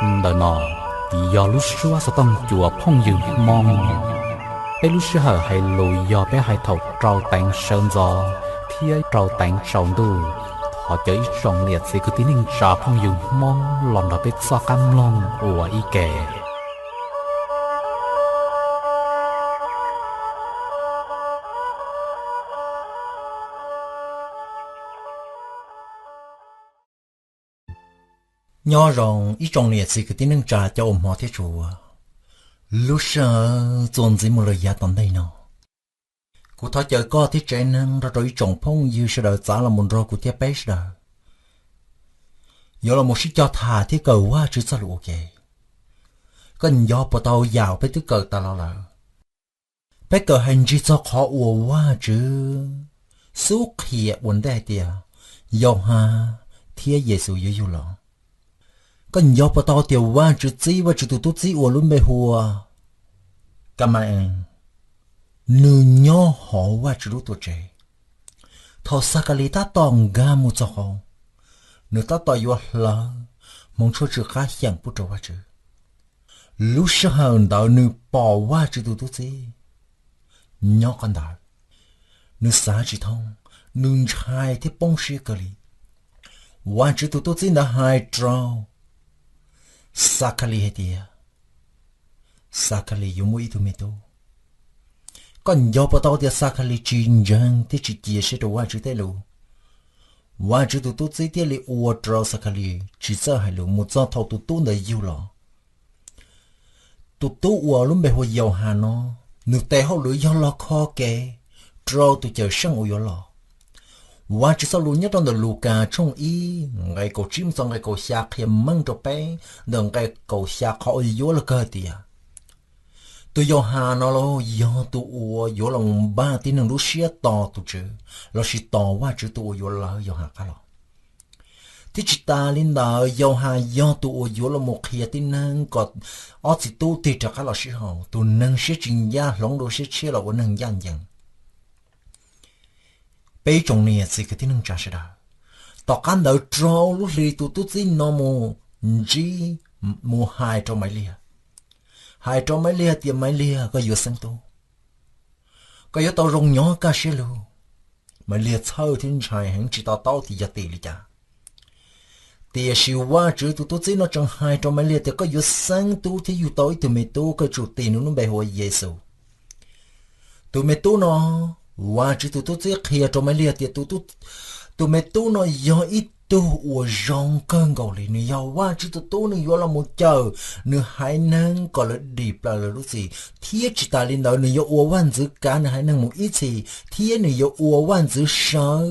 Ntawm no yog lub suab xov tooj cua phooj ywg Hmoob. Peb lub sij hawm hais lus yog peb hais thaum rau teev sawv ntxov thiab rau teev tsaus ntuj. Thov caw ib tsoom niam txiv kwv tij neej tsa phooj ywg Hmoob los nrog peb txoj qab mloog ua ib ke. Nyob zoo ib tsoom niam txiv kwv tij neej tsa cov uas hmov thiab tshua, lub sij hawm txuas ntxiv mus lawm yav tom ntej no, kuv thov caw koj thiab tsev neeg nrog rau ib tsoom phooj ywg sawv daws txav los mus nrog kuv thiab peb sawv daws yuav los mus sib cog tham thiab kawm Vajtswv txoj lus ua ke. Koj nco puas tau yam peb twb kawm tas los lawm? Peb kawm hais ntsig txog qhov uas Vajtswv xub qhia ua ntej hais tias Yauhas thiab Yexus yuav yug los. Koj nco puas tau tias Vajtswv txib Vajtswv tus tub txib uas lub npe hu ua Ka ma-ees, nws nyob hauv Vajtswv lub tuam tsev. Thaum Xakhalis tab tom nkag mus txog hauv, nws tab tom yuav hlawv hmoov tshuaj tsw qab xyeem pub rau Vajtswv. Lub sij hawm ntawd nws pom Vajtswv tus tub txib nyob qhov ntawd. Nws xav tsis thoob, nws ntshai thiab poob siab kawg li. Vajtswv tus tub txib ntawd hais rau Xakhalis hais tias Xakhalis yuav muaj ib tug me tub. Koj nco puas tau tias Xakhalis tsis ntseeg thiab tsis cia siab rau Vajtswv tej lus? Vajtswv tus tub txib thiaj li ua rau Xakhalis tsis txawj hais lus mus txog thaum tus tub ntawd yug los. Tus tub uas lub npe hu ua Yauhas no, nws tes hauj lwm yog los kho kev rau tus Cawmseej uas yuav los. Vajtswv txoj lus nyob rau ntawm Lukas tshooj ib nqe kaum tsib mus txog nqe kaum xya qhia meej rau peb ntawm nqe kaum xya qhov uas yuav los kawg tias tus Yauhas no los yog tus uas yuav los npaj tib neeg lub siab tos tus Tswv lossis tos Vajtswv tus uas yuav lawv Yauhas qab los. Thiab tsis tas li ntawd, Yauhas yog tus uas yuav los mus qhia tib neeg kom ob txiv tub tig rov qab los sib haum, tus neeg siab tsis ncaj hloov dua siab tshiab los ua neeg ncaj ncees. Peb ib tsoom niam txiv kwv tij neej tsa sawv daws, tom qab ntawd rau lub hli tus tub txib no mus ntsib, mus hais rau Maiv Liag, hais rau Maiv Liag tias Maiv Liag, koj yuav xeeb tub, koj yuav tau zoo nyob kaj siab lug. Maiv Liag txhawj thiab ntshai heev tsis to taub tias yog tim li cas. Tiam sis Vajtswv tus tub txib no tseem hais rau Maiv Liag tias koj yuav xeeb tub thiab yug tau ib tug me tub, koj yuav tsum tis nws lub npe hu ua Yexus. Tus me tub no, Vajtswv tus tub txib qhia rau Maiv Liag tias tus me tub no yog ib tug uas zoo kawg nkaus li, nws yog Vajtswv tus tub, nws yuav los mus cawm nws haiv neeg kom lawv dim plaws lawv lub txim, thiab tsis tas li ntawd nws yuav ua vaj ntxwv kav nws haiv neeg mus ib txhis, thiab nws yuav ua vaj ntxwv sawv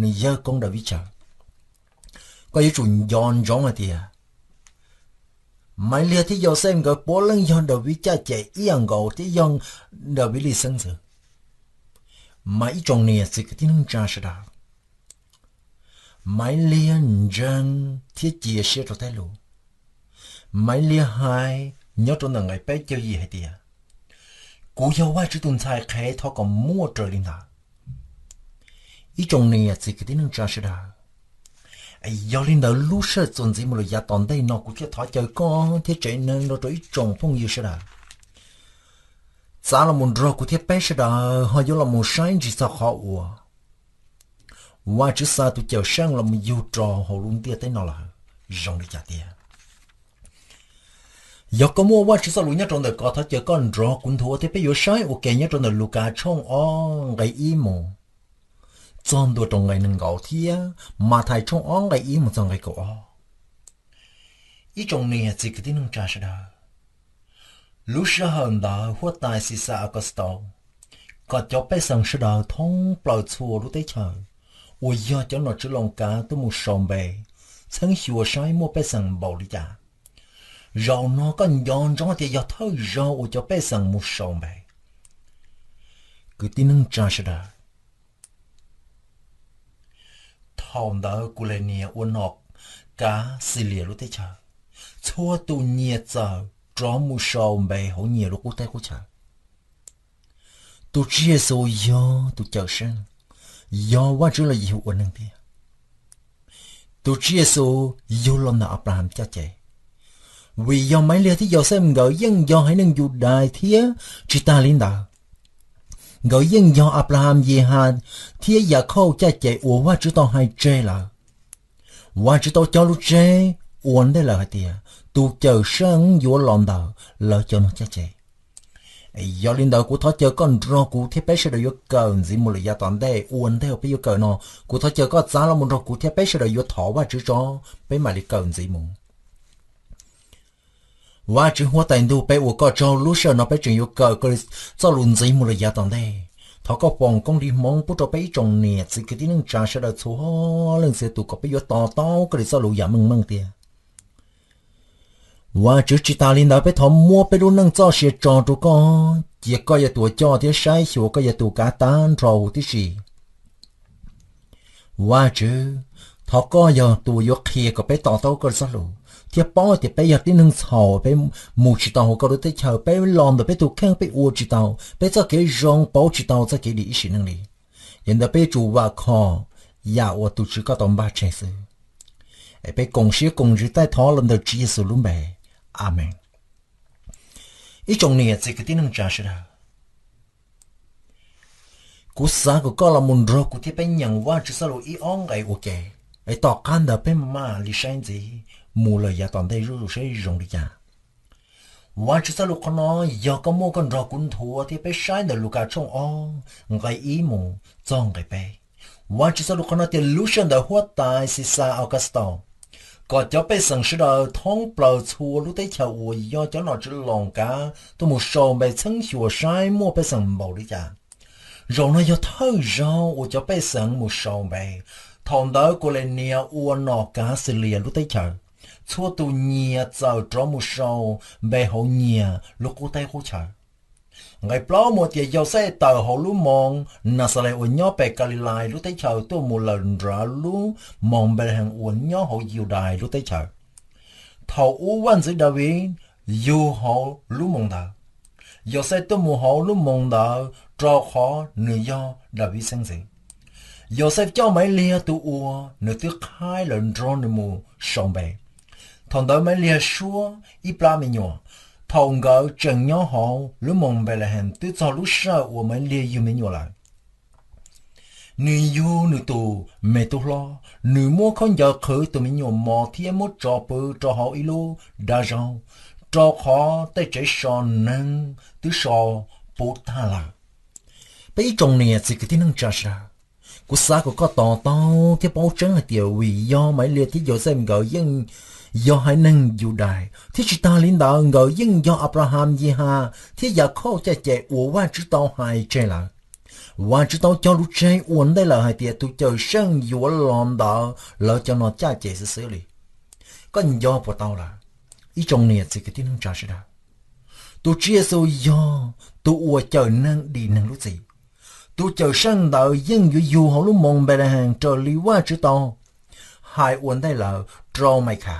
nws yawg koob Daviv tsawv. Koj yuav tsum nco ntsoov hais tias Maiv Liag thiab Yauxej nkawd puav leej yog Daviv caj ces ib yam nkaus thiab yog Daviv li xeeb ntxwv. Mas ib tsoom niam txiv kwv tij neej tsa sawv daws, Maiv Liag ntseeg thiab cia siab rau tej lus. Maiv Liag hais nyob rau ntawm nqe peb caug yim hais tias, kuv yog Vajtswv tus ntxhais qhev, thov kom muaj raws li ntawd. Ib tsoom niam txiv kwv tij neej tsa sawv daws, yog li ntawd lub sij hawm txuas ntxiv mus lawm yav tom ntej no kuv thiaj thov caw koj thiab tsev neeg nrog rau ib tsoom phooj ywg sawv daws txav los mus nrog kuv thiab peb sawv daws ho yuav los mus saib ntsis txog qhov uas Vajtswv xa tus Cawmseej los mus yug rau hauv lub ntiaj teb no lawm zoo li cas tiag. Yog koj muaj Vajtswv txoj lus nyob rau ntawm ko, thov caw koj nrog kuv nthuav thiab peb yuav saib ua ke nyob rau ntawm Lukas tshooj ob nqe ib mus txog ntua rau nqe nees nkaum thiab Mathais tshooj ob nqe ib mus txog nqe kaum ob. Ib tsoom niam txiv kwv tij neej tsa sawv daws, lub sij hawm ntawd huab tais Xixas Aukustau kom cov pej xeem sawv daws thoob plaws txhua lub teb chaws uas yog cov nom tswv Loos kav tuaj mus sau npe txheeb xyuas saib muaj pej xeem npaum li cas. Zaum no koj nco ntsoov tias yog thawj zaug uas cov pej xeem mus sau npe. Kwv tij neej tsa sawv daws, thaum ntawd Kulenias ua nom kav Xilias lub teb chaws, txhua tus nyias txawm rov mus sau npe hauv nyias lub qub teb qub chaw. Tus Tswv Yexus yog tus Cawmseej, yog Vajtswv los yug ua neeg tiag. Tus Tswv Yexus yug los ntawm Anplahas caj ces, Vim yog Maiv Liag thiab Yauxej nkawd yeej yog haiv neeg Yudais thiab tsis tas li ntawd, nkawd yeej yog Anplahas, Yehas thiab Yakhauj caj ces uas Vajtswv tau hais tseg lawm. Vajtswv tau cog lus tseg ua ntej lawm hais tias tus Cawmseej yuav los ntawm lawv cov no caj ces. Yog li ntawd kuv thov caw koj nrog kuv thiab peb sawv daws yuav kawm ntxiv mus lawm yav tom ntej. Ua ntej uas peb yuav kawm no, kuv thov caw koj txav los mus nrog kuv thiab peb sawv daws yuav thov Vajtswv tso, peb mam li kawm ntxiv mus. Vajtswv huab tais ntuj, peb ua koj tsaug, lub sij hawm no peb tseem yuav kawm koj txoj lus ntxiv mus lawm yav tom ntej. Thov koj foom koob hmoov pub rau peb ib tsoom niam txiv kwv tij neej tsa sawv daws txhua leej txhua tus kom peb yuav to taub koj li txoj lus yam meej meej tiag. Vajtswv, tsis tas li ntawd peb thov muab peb lub neej txoj sia tso rau koj, cia koj yog tus uas coj thiab saib xyuas, koj yog tus kav tag nrho huv tib si. Vajtswv, thov koj yog tus uas yuav qhia kom peb to taub koj txoj lus thiab paub tias peb yog tib neeg txhaum, peb mus tsis tau hauv koj lub teb chaws, peb los ntawm peb tus kheej peb ua tsis tau, peb txoj kev zoo pauv tsis tau txoj kev dim ib sim neej li. Yog ntawd peb yuav tsum vam khom yam uas tus Tswv koj tau npaj tseg xwb. Es peb koom siab koom ntsws taij thov los ntawm Tswv Yexus lub npe, Amees. Ib tsoom niam txiv kwv tij neej tsa sawv daws, kuv xav kom koj los mus nrog kuv thiab peb nyeem Vajtswv txoj lus ib ob nqe ua ke, es tom qab ntawd peb mam li saib ntxiv mus lawm yav tom ntej zuj zus saib zoo li cas. Vajtswv txoj lus qhov no, yog koj muaj koj nrog kuv nthuav thiab peb saib ntawm Lukas tshooj ob nqe ib mus txog nqe peb. Vajtswv txoj lus qhov no tias lub sij hawm ntawd huab tais Xixas Augustaus kom cov pej xeem sawv daws thoob plaws txhua lub teb chaws uas yog cov nom tswv Loos kav tuaj mus sau npe txheeb xyuas saib muaj pej xeem npaum li cas. Zaum no yog thawj zaug uas cov pej xeem mus sau npe. Thaum ntawd Kaulenias ua nom kav Xilias lub teb chaws. Txhua tus nyias txawm rov mus sau npe hauv nyias lub qub teb qub chaw. Nqe plaub mus tias Yauxej tawm hauv lub moos Naxales uas nyob pem Kalilais lub teb chaws tuaj mus lawm nram lub moos Npelehees uas nyob hauv Yudais lub teb chaws. Thaum ub vaj ntxwv Daviv yug hauv lub moos ntawd. Yauxej tuaj mus hauv lub moos ntawd rau qhov nws yog Daviv xeeb ntxwv. Yauxej coj Maiv Liag tus uas nws twb qhaib lawm nrog nws mus sau npe. Thaum ntawd Maiv Liag suab ib plab me nyuam. Thaum nkawd tseem nyob hauv lub moos Npelehees twb txog lub sij hawm uas Maiv Liag yug me nyuam lawm. Nws yug nws tus me tub hlob, nws muab khaub ncaws qhwv tus me nyuam mos thiab muab tso pw rau hauv ib lub dab zaub, rau qhov tej tsev so neeg twb so puv tag lawm. Peb ib tsoom niam txiv kwv tij neej tsa sawv daws, kuv xav kom koj to taub thiab paub tseeb hais tias vim yog Maiv Liag thiab Yauxej nkawd yeej yog haiv neeg Yudais thiab tsis tas li ntawd nkawd yeej yog Anplahas, Yehas thiab Yakhauj caj ces uas Vajtswv tau hais tseg lawm. Vajtswv tau cog lus tseg ua ntej lawm hais tias tus Cawmseej yuav los ntawm lawv cov no caj ces xwb xwb li. Koj nco puas tau lawm, ib tsoom niam txiv kwv tij neej tsa sawv daws? Tus Tswv Yexus yog tus uas cawm neeg dim neeg lub txim. Tus Cawmseej ntawd yeej yuav yug hauv lub moos Npelehees raws li Vajtswv tau hais ua ntej lawm rau Maikha.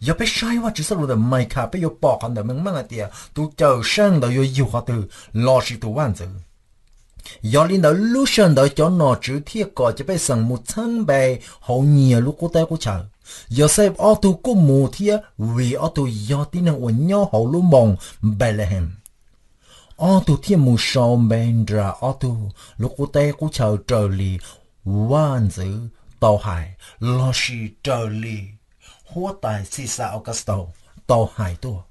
Yog peb saib Vajtswv txoj lus ntawm Maikha peb yuav pom qhov ntawd meej meej hais tias tus Cawmseej ntawd yuav yug qhov twg lossis tus vaj ntxwv. Yog li ntawd lub sij hawm ntawd cov nom tswv thiaj kom cov pej xeem mus txheeb npe hauv nyias lub qub teb qub chaw. Yauxej ob tug kuj mus thiab vim ob tug yog tib neeg uas nyob hauv lub moos Npelehees, ob tug thiaj mus sau npe nram ob tug lub qub teb qub chaw raws li vaj ntxwv tau hais lossis raws li huab tais Xixas Augustaus tau hais tuaj.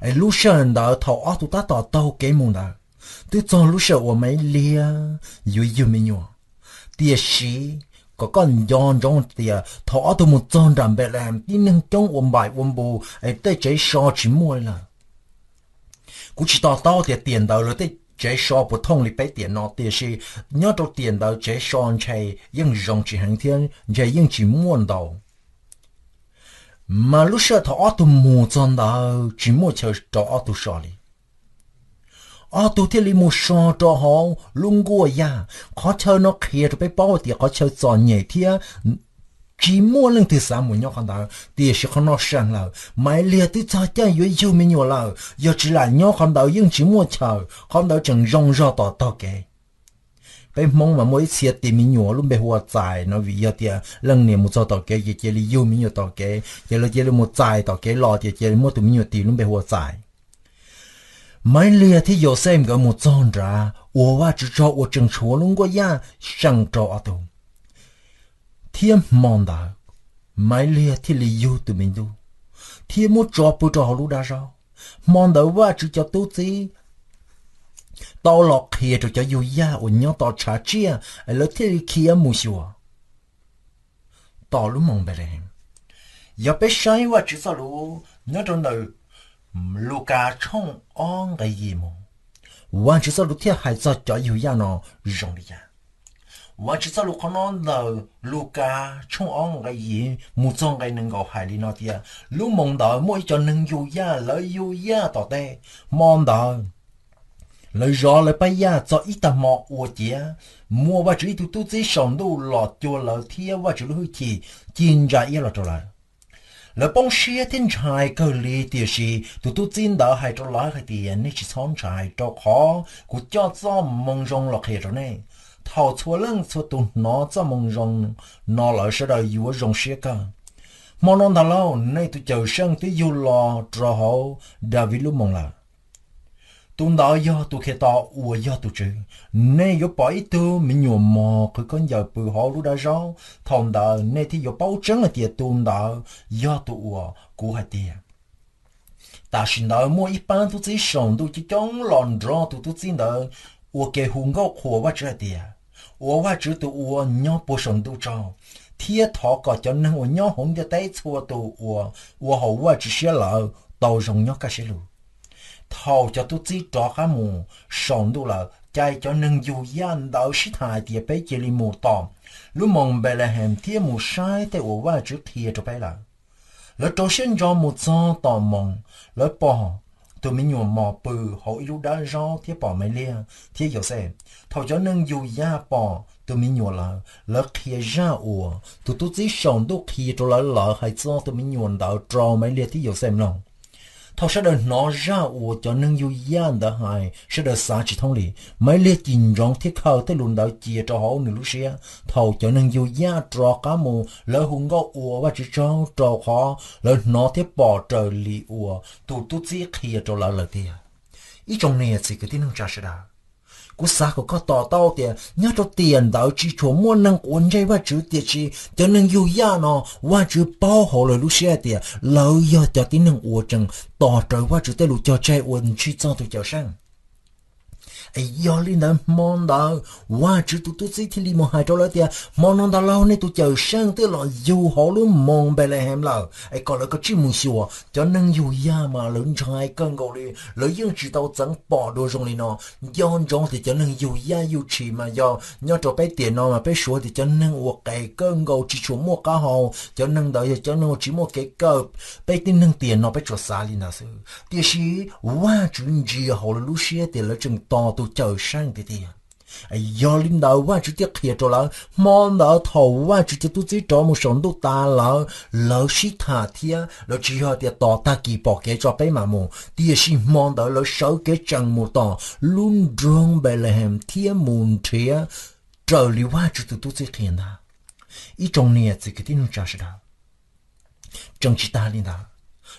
Es lub sij hawm ntawd thaum ob tug tab tom taug kev mus ntawd, twb txog lub sij hawm uas Maiv Liag yuav yug me nyuam. Tiam sis kom koj nco ntsoov tias thaum ob tug mus txog nram Npelehees tib neeg coob ua npaim ua npus es tej tsev so tsis muaj li lawm. Kuv tsis to taub tias tiam ntawd lawv tej tsev so puas thooj li peb tiam no, tiam sis nyob rau tiam ntawd tsev so ntshe yeej zoo tsis heev thiab ntshe yeej tsis muaj ntau. Mas lub sij hawm thaum ob tug mus txog ntawd tsis muaj chaw rau ob tug so li. Ob tug thiaj li mus so rau hauv lub nkuaj yaj. Qhov chaw no qhia rau peb paub tias qhov chaw txom nyem thiab tsis muaj leej twg xav mus nyob qhov ntawd. Tiam sis qhov no seem lawm, Maiv Liag twb txog caij yuav yug me nyuam lawm, yog tsis lam nyob qhov ntawd yeej tsis muaj chaw, qhov ntawd tseem zoo zog tom tog kev. Peb Hmoob mas muaj ib txhia tis me nyuam lub npe hu ua Txais no, vim yog tias leej niam mus txog tom kev ces cia li yug me nyuam tom kev, ces lawv cia li mus txais tom kev los ces cia li muab tus me nyuam tis lub npe hu ua Txais. Maiv Liag thiab Yauxej nkawd mus txog nrad uas Vajtswv tso ua tseem tshuav lub nkuaj yaj seem rau ob tug. Thiab hmo ntawd Maiv Liag thiaj li yug tus me tub thiab muab tso pw rau hauv lub dab zaub. Hmo ntawd Vajtswv cov tub txib tau los qhia rau cov yug yaj uas nyob tom tshav tsiaj, lawv thiaj li khiav mus xyuas tom lub moos Npelehees. Yog peb saib Vajtswv txoj lus nyob rau ntawm Lukas tshooj ob nqe yim mus, Vajtswv txoj lus thiaj hais txog cov yug yaj no zoo li cas. Vajtswv txoj lus qhov no ntawm Lukas tshooj ob nqe yim mus txog nqe nees nkaum hais li no tias, lub moos ntawd muaj ib co neeg yug yaj, lawv yug yaj tom teb. Hmo ntawd lawv zov lawv pab yaj txog ib tag hmo ua ciav, muaj Vajtswv ib tug tub txib saum ntuj los cuag lawv thiab Vajtswv lub hwj chim ci ntsa iab los rau lawv. Lawv poob siab thiab ntshai kawg li, tiam sis tus tub txib ntawd hais rau lawv hais tias, nej tsis txhob ntshai, rau qhov kuv coj txoj moo zoo los qhia rau nej. Thaum txhua leej txhua tus hnov txoj moo zoo no lawm, sawv daws yuav zoo siab kawg. Hmo no ntag lauj, nej tus Cawmseej twb yug los rau hauv Daviv lub moos lawm. Tus ntawd yog tus Khetos uas yog tus Tswv. Nej yuav pom ib tug me nyuam mos qhwv khaub ncaws pw hauv lub dab zaub. Thaum ntawd nej thiaj yuav paub tseeb hais tias tus ntawd yog tus uas kuv hais tias. Tam sim ntawd muaj ib pab tub txib saum ntuj coob coob los nrog tus tub txib ntawd ua ke hu nkauj qhuas Vajtswv hais tias, ua Vajtswv tus uas nyob puag saum ntuj tsaug, thiab thov kom cov neeg uas nyob hauv ntiaj teb txhua tus uas ua haum Vajtswv siab lawm tau zoo nyob kaj siab lug. Thaum cov tub txib rov qab mus saum ntuj lawm, ces cov neeg yug yaj ntawd sib tham hais tias, peb cia li mus tom lub moos Npelehees thiab mus saib tej uas Vajtswv qhia rau peb lawm. Lawv rau siab ntso mus txog tom moos, lawv pom tus me nyuam mos pw hauv ib lub dab zaub thiab pom Maiv Liag thiab Yauxej. Thaum cov neeg yug yaj pom tus me nyuam lawm, lawv qhia zaj uas tus tub txib saum ntuj qhia rau lawv, lawv hais txog tus me nyuam ntawd rau Maiv Liag thiab Yauxej mloog. Thaum sawv daws hnov zaj uas cov neeg yug yaj ntawd hais, sawv daws xav tsis thoob li. Maiv Liag cim ntsoov thiab khaws tej lus ntawd cia rau hauv nws lub siab. Thaum cov neeg yug yaj rov qab mus, lawv hu nkauj ua Vajtswv tsaug rau qhov lawv hnov thiab pom raws li uas tus tub txib qhia rau lawv lawm tiag. Ib tsoom niam txiv kwv tij neej tsa sawv daws, kuv xav kom koj to taub tias nyob rau tiam ntawd tsis tshua muaj neeg quav ntsej Vajtswv, tiam sis cov neeg yug yaj no Vajtswv paub hauv lawv lub siab hais tias lawv yog cov tib neeg uas tseem tos rawv Vajtswv tej lus cog tseg uas ntsig txog tus Cawmseej. Yog li ntawd hmo ntawd Vajtswv tus tub txib thiaj li mus hais rau lawv tias, hmo no ntag lauj, nej tus Cawmseej twb los yug hauv lub moos Npelehees lawm, es kom lawv kav tsij mus xyuas. Cov neeg yug yaj mas lawv ntshai kawg nkaus li, lawv yeej tsis tau txeev pom dua zoo li no. Nco ntsoov tias cov neeg yug yaj yug tshis mas yog nyob rau peb tiam no mas peb suav tias cov neeg uas qes kawg nkaus tsis tshua muaj qab hau, cov neeg ntawd yog cov neeg uas tsis muaj kev kawm. Peb tib neeg tiam no peb tsuas xav li ntawd xwb, tiam sis Vajtswv ntsia hauv lawv lub siab tias lawv tseem tos tus Cawmseej tiag tiag. Yog li ntawd Vajtswv thiaj qhia rau lawv, hmo ntawd thaum Vajtswv cov tub txib rov mus saum ntuj tas lawm, lawv sib tham thiab lawv tsis yog tias tos tag kis pom kev tso peb mam mus, tiam sis hmo ntawd lawv sawv kev tsees mus tom lub nroog Npelehees thiab mus nrhiav raws li Vajtswv tus tub txib qhia ntag. Ib tsoom niam txiv kwv tij neej tsa sawv daws, tseem tsis tas li ntawd,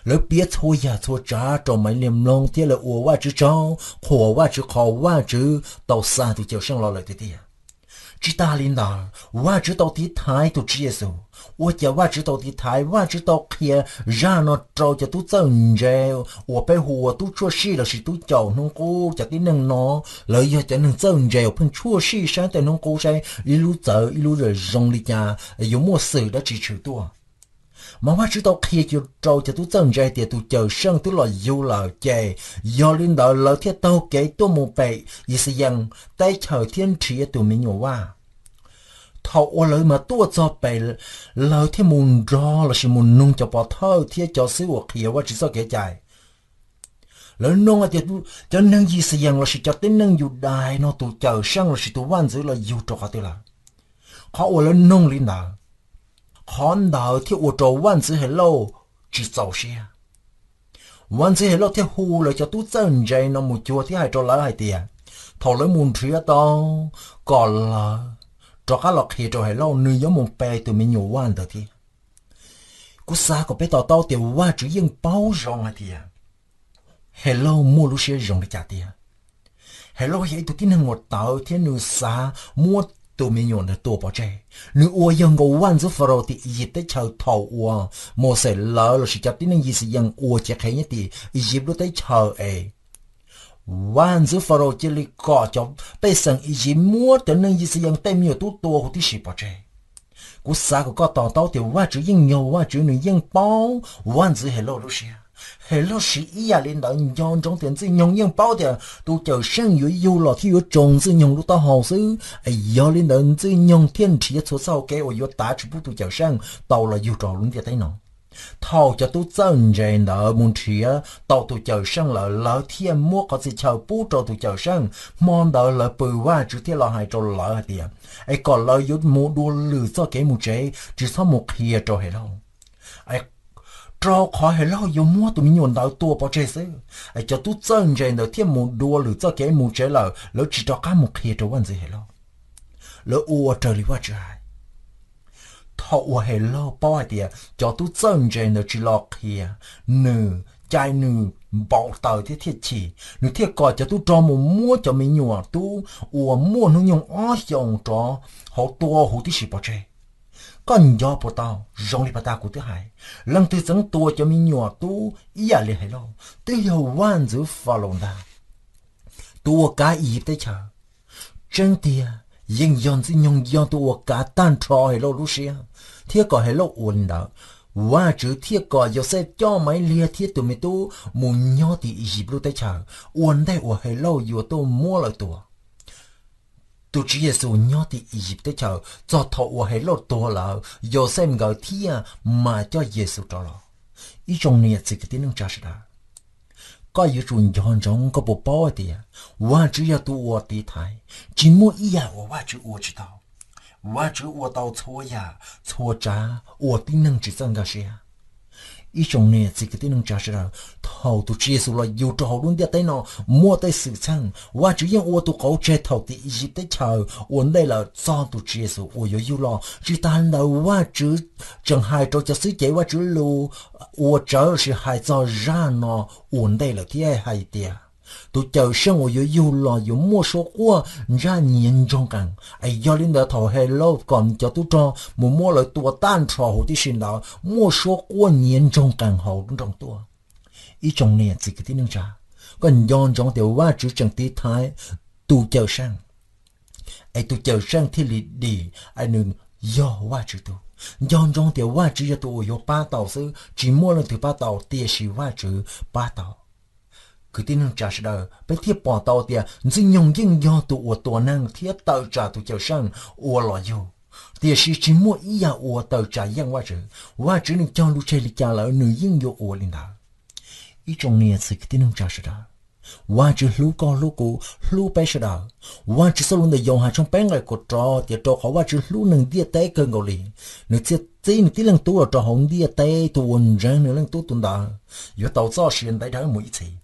lawv piav txhua yam txhua tsav rau Maiv Liag mloog thiab lawv ua Vajtswv tsaug, qhuas Vajtswv qhov Vajtswv tau xa tus Cawmseej los lawm tiag tiag. Tsis tas li ntawd, Vajtswv tau tiv thaiv tus Tswv Yexus. Ua cas Vajtswv tau tiv thaiv? Vajtswv tau qhia zaj no rau cov tub txawj ntse uas peb hu ua tub tshuaj sij lossis tub caum hnub qub. Cov tib neeg no lawv yog cov neeg txawj ntse uas pheej tshuaj sij saib tej hnub qub saib ib lub txawv ib lub zoo li cas, yuav muaj xwm dab tsi tshwm tuaj. Mas Vajtswv tau qhia rau cov tub txawj ntse tias tus Cawmseej twb los yug lawm, ces yog li ntawd lawv thiaj taug kev tuaj mus pem Yixayees teb chaws thiab nrhiav tus me nyuam vaj. Thaum uas lawv mas tuaj txog pem, lawv thiaj mus nrog lossis mus nug cov pov thawj thiab cov xib hwb uas qhia Vajtswv txoj kev cai. Lawv nug hais tias, cov neeg Yixayees lossis cov tib neeg Yudais no tus Cawmseej lossis tus vaj ntxwv los yug rau qhov twg lawm? Qhov uas lawv nug li ntawd, qhov ntawd thiaj ua rau vaj ntxwv Helauj tsis txaus siab. Vaj ntxwv Helauj thiaj hu lawv cov tub txawj ntse no mus cuag thiab hais rau lawv hais tias, Thaum lawv mus nrhiav tau kom lawv rov qab los qhia rau Helauj, nws yuav mus pe tus me nyuam Vaj ntawd thiab. Kuv xav kom peb to taub tias Vajtswv yeej paub zoo hais tias Helauj muaj lub siab zoo li cas tiag. Helauj yog ib tug tib neeg uas tawv thiab nws xav muab tus me nyuam ntawd tua pov tseg. Nws ua yog nkaus vaj ntxwv Falaus tim Iziv teb chaws thaum uas Mauxes lawv lossis cov tib neeg Yixalayees ua cev qhev nyob tim Iziv lub teb chaws es vaj ntxwv Falaus cia li kom cov pej xeem Iziv muab cov neeg Yixalayees tej me nyuam tub tua huv tib si pov tseg. Kuv xav kom koj to taub tias Vajtswv yeej yog Vajtswv, nws yeej paub vaj ntxwv Helauj lub siab. Helauj siv ib yam li ntawd, nco ntsoov tias Ntxwg Nyoog yeej paub tias tus Cawmseej yuav yug los thiab yuav tsoo Ntxwg Nyoog lub taub hau xwb, yog li ntawd Ntxwg Nyoog thiaj nrhiav txhua txoj hau kev uas yuav tav tsis pub tus Cawmseej tau los yug rau hauv lub ntiaj teb no. Thaum cov tub txawj ntse ntawd mus nrhiav tau tus Cawmseej lawm, lawv thiaj muab qhov txhia chaw pub rau tus Cawmseej. Hmo ntawd lawv pw, Vajtswv thiaj los hais rau lawv hais tias, es kom lawv yuav mus dua lwm txoj kev mus tsev, tsis txhob mus qhia rau Helauj, rau qhov Helauj yuav muab tus me nyuam ntawd tua pov tseg xwb. Cov tub txawj ntse ntawd thiaj mus dua lwm txoj kev mus tsev lawm, lawv tsis rov qab mus qhia rau vaj ntxwv Helauj. Lawv ua raws li Vajtswv hais. Thaum uas Helauj paub hais tias cov tub txawj ntse ntawd tsis los qhia, nws cais nws npau taws thiab thiaj chim, nws thiaj kom cov tub rog mus muab cov me nyuam tub uas muaj hnub nyoog ob xyoos rov hauv tua huv tib si pov tseg. Koj nco puas tau, zoo li pas tas kuv twb hais, leej twg txeev tua cov me nyuam tub ib yam li Helauj twb yog vaj ntxwv Falaus ntag, tus uas kav Iziv teb chaws. Tseeb tiag, yeej yog Ntxwg Nyoog yog tus uas kav tag nrho Helauj lub siab, thiab kom Helauj ua li ntawd. Vajtswv thiaj kom Yauxej coj Maivliag thiab tus me tub mus nyob tim Iziv lub teb chaws, ua ntej uas Helauj yuav tuaj muab lawv tua. Tus Tswv Yexus nyob tim Iziv teb chaws txog thaum uas Helauj tuag lawm, Yauxej nkawd thiaj mam coj Yexus rov los. Ib tsoom niam txiv kwv tij neej tsa sawv daws, koj yuav tsum nco ntsoov, koj puas paub hais tias Vajtswv yog tus uas tiv thaiv, tsis muaj ib yam uas Vajtswv ua tsis tau. Vajtswv ua tau txhua yam txhua tsav uas tib neeg tsis txawj nkag siab. Ib tsoom niam txiv kwv tij neej tsa sawv daws, thaum tus Tswv Yexus los yug rau hauv lub ntiaj teb no, muaj tej xwm txheej Vajtswv yeej ua tus qauv tseg thaum tim Iziv teb chaws ua ntej lawm txog tus Tswv Yexus uas yuav yug los. Tsis tas ntawd, Vajtswv tseem hais rau cov xib cev Vajtswv lus ua tsawv lossis hais txog zaj no ua ntej lawm thiab hais tias tus Cawmseej uas yuav yug los yuav muaj suab quaj ntsaj nyiav ntsoog qees. Es yog li ntawd, thaum Helauj kom cov tub rog mus muab lawv tua tag nrho huv tib si ntawd, muaj suab quaj nyiav ntsoog qees hauv lub nroog tuaj. Ib tsoom niam txiv kwv tij neej tsa, koj nco ntsoov tias Vajtswv tseem tiv thaiv tus Cawmseej, es tus Cawmseej thiaj li dim, es nws yog Vajtswv tug. Nco ntsoov tias Vajtswv yog tus uas yuav pab tau xwb, tsis muaj leej twg pab tau, tiam sis Vajtswv pab tau. Kwv tij neej tsa sawv daws, peb thiaj pom tau tias Ntxwg Nyoog yeej yog tus uas tua neeg thiab tawm tsam tus Cawmseej uas los yug, tiam sis tsis muaj ib yam uas tawm tsam yeej Vajtswv. Vajtswv nws cog lus tseg li cas lawm, nws yeej yuav ua li ntawd. Ib tsoom niam txiv kwv tij neej tsa sawv daws, Vajtswv hlub koj, hlub kuv, hlub peb sawv daws. Vajtswv txoj lus ntawm Yauhas tshooj peb nqe kaum rau tias, rau qhov Vajtswv hlub neeg ntiaj teb kawg nkaus li, nws thiaj txib nws tib leej tub los rau hauv ntiaj teb. Tus uas ntseeg nws leej tub tus ntawd yuav tau txoj sia ntev dhawv mus ib txhis.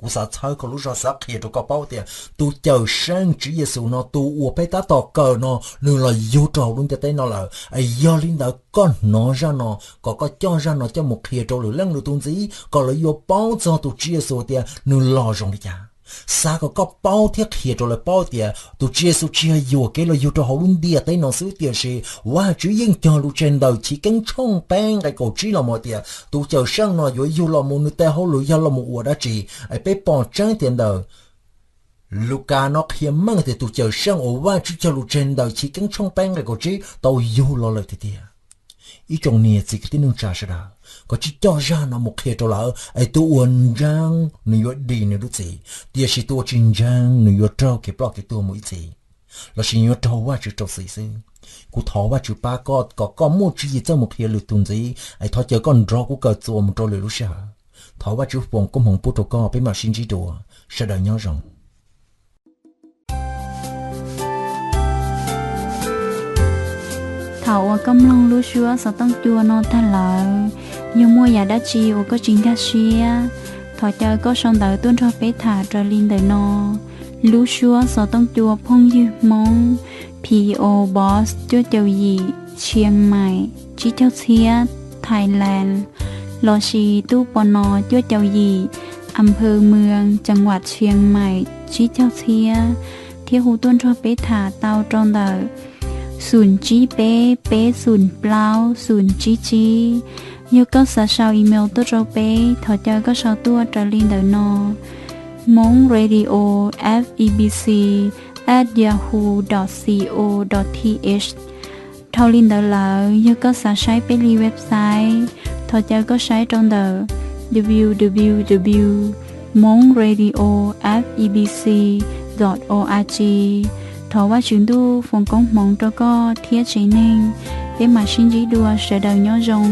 Kuv xav txhawb koj lub zog, xav qhia rau koj paub tias tus Cawmseej Tswv Yexus no, tus uas peb tab tom kawm no, nws los yug rau hauv lub ntiaj teb no lawm. Yog li ntawd, koj hnov zaj no, kom koj coj zaj no coj mus qhia rau lwm leej lwm tus ntxiv, kom lawv yuav paub txog tus Tswv Yexus tias nws los zoo li cas. Xav kom koj paub thiab qhia rau lawv paub tias tus Tswv Yexus tsis yog yuam kev los yug rau hauv lub ntiaj teb no xwb, tiam sis Vajtswv yeej cog lus tseg ntawm Chivkeeb tshooj peb nqe kaum tsib los mus tias tus Cawmseej no yuav yug los mus, nws tes hauj lwm yog los mus ua dab tsi. Es peb pom tseeb tias ntawm Lukas no qhia meej tias tus Cawmseej uas Vajtswv cog lus tseg ntawm Chivkeeb tshooj peb nqe kaum tsib tau yug los lawm tiag tiag. Ib tsoom niam txiv kwv tij neej tsa sawv daws, koj cia li coj zaj no mus qhia rau lawv, es tus uas ntseeg nws yuav dim nws lub txim, tiam sis tus uas tsis ntseeg nws yuav raug kev ploj kev tuag mus ib txhis, lossis yuav raug Vajtswv rau txim xwb. Kuv thov Vajtswv pab koj kom koj muaj tswv yim txawj mus qhia lwm tus ntxiv, es thov caw koj nrog kuv kawm txuas mus rau lwm lub sij hawm. Thov Vajtswv foom koob hmoov pub rau koj, peb mam sib ntsib dua. Sawv daws nyob zoo. Thaum uas koj mloog lub suab xov tooj cua no tag lawm, yog muaj yam dab tsi uas koj tsis nkag siab, thov caw koj sau ntawv tuaj nrog peb tham raws li ntawm no. Lub suab xov tooj cua phooj ywg Hmoob, P O Box cuaj caum yim, Chiang Mai tsib caug txhiab, Thailand, lossis Tub Pov No cuaj caum yim, Amphev Mueang, Ceev Vam Chiang Mai tsib caug txhiab, thiab hu tuaj nrog peb tham tau rau ntawm xum tsib peb peb xum plaub xum tsib tsib. Yog koj xav sau email tuaj rau peb, thov caw koj sau tuaj raws li ntawm no: Hmong Radio F E B C at yahoo dot co dot th. Dhau li ntawd lawm, yog koj xav saib peb li website, thov caw koj saib rau ntawm w w w dot hmong radio f e b c dot o r g. Thov Vajtswv Ntuj foom koob hmoov rau koj thiab tsev neeg. Peb mam sib ntsib dua, sawv daws nyob zoo.